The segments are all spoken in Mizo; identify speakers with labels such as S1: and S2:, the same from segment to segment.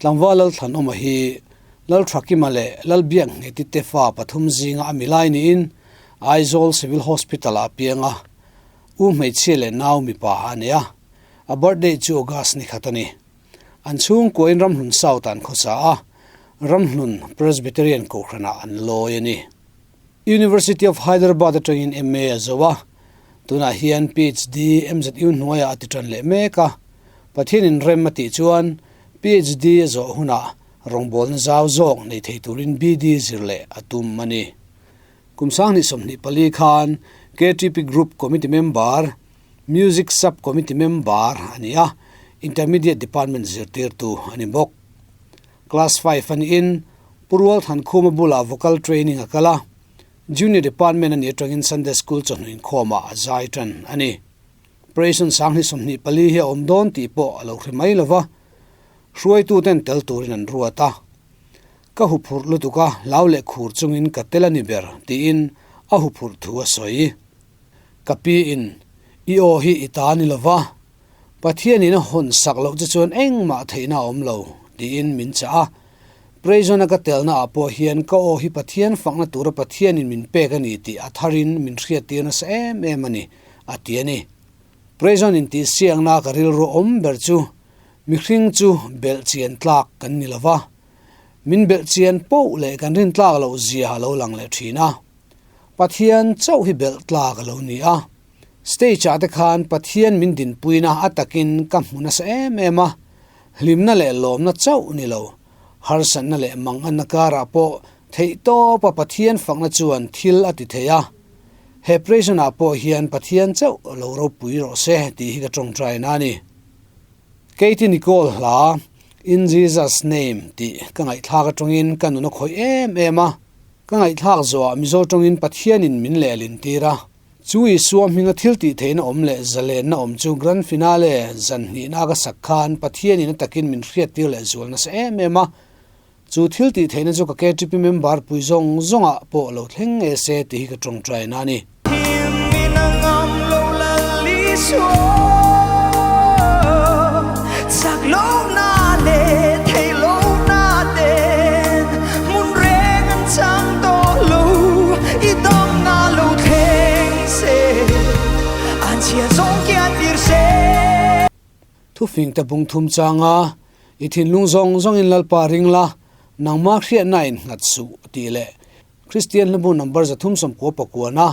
S1: Tlangval Lalthlanawma hi Lalthakima leh Lalbiakngheti te fa pathum zinga a milai niin Aizawl Civil Hospital-ah a piang a, u hmeichhia leh nau mipa a nei a, a birthday chu August ni khat a ni. An chhungkuain Ramhlun South an khawsa a, Ramhlun Presbyterian Kohhranah an lawi a ni. University of Hyderabad atangin MA a zo a, tunah hian PhD MZU hnuaiah a ti tan leh mek a. Pathianin rem a tih chuan PhD a zawh hunah rawngbawlna zau zawk nei thei turin BD zir leh a tum a ni. Kum 2024 khan KTP Group Committee member, Music Sub Committee member a ni a, Intermediate Department zirtirtu a ni bawk. Class 5 a niin Pu Rual Thankhuma bulah Vocal Training a kal a, Junior Department a nih atangin Sunday School chawhnu inkhawmah a zai tan a ni. Operation 2024 hi a awm dawn tih pawh a lo hre mai lo va, hruaituten tel turin an ruat a. Ka huphurh lutuk a, hlau leh khur chungin ka tel a ni ber, tiin a huphurh thu a sawi. Ka pi in, I aw hi i ta ni lova, Pathianin a hawn sak loh che chuan engmah theihna a awm lo, tiin min chah a. Prison-a ka telna ah pawh hian ka aw hi Pathian fakna tura Pathianin min pek a ni tih a tharin min hriattir nasa em em a ni, a ti a ni. Prison intihsiakna ka rilru awm ber chu mihring chu belh chian tlak kan ni lova, min belh chian poh leh kan rin tlak loh zia a lo lang leh thin a. Pathian chauh hi belh tlak a lo ni a. Stage ah te khan Pathian min dinpuina a takin ka hmu nasa em em a, hlimna leh lawmna chauh ni lo, harsatna leh manganna karah pawh theihtawpa Pathian fakna chuan thil a ti thei a. He prison ah pawh hian Pathian chauh lo ropui rawh se tih hi ka tawngtai na a ni. Katie Nicole hla In Jesus Name tih ka ngaihthlak atangin ka nun a khawih em em a. Ka ngaihthlak zawhah Mizo tawngin Pathianin min lehlin tir a, chu Isua hminga thil tih theihna awm leh zalenna awm chu Grand Finale zan hnihna ka sak khan Pathianin a takin min hriattir leh zual nasa em em a, chu thil tih theihna chu ka KTP member pui zawng zawngah pawh lo thleng nge se tih hi ka tawngtai na a ni. Thufing te bung thum changa i thinlung zawng zawngin Lalpa ring la, nangmah hriatna in nghat suh tih leh Kristian hlabu number 309 pakuana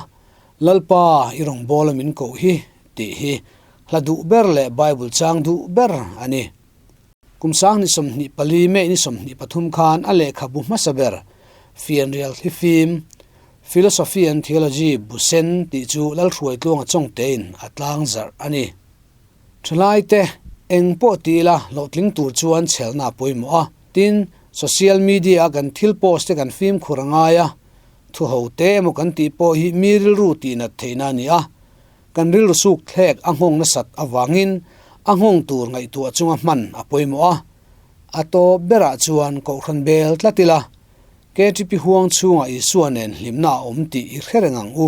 S1: Lalpa i rawngbawla min koh hi tih hi hla duh ber leh Bible chang duh ber a ni. Kum 2024 May ni 23 khan a lehkhabu hmasa ber Fianrial Thlifim, Philosophy and Theology bu sen tih chu Lalhruaitluanga Chawngtein a tlangzarh a ni. Thalaite eng pawh ti ila hlawhtling tur chuan chhelna a pawimawh a, tin, social media-a kan thil post te kan fimkhur a ngai a, thu ho te emaw kan tih pawh hi mi rilru tihnat theihna a ni a, kan rilru suk thlek a nghawng nasat avangin a nghawng tur ngaihtuah chunga hman a pawimawh a, a tawp berah chuan kohhran bel tlat ila KTP huang chhungah Isua nen hlimna a awm tih i hre reng ang u.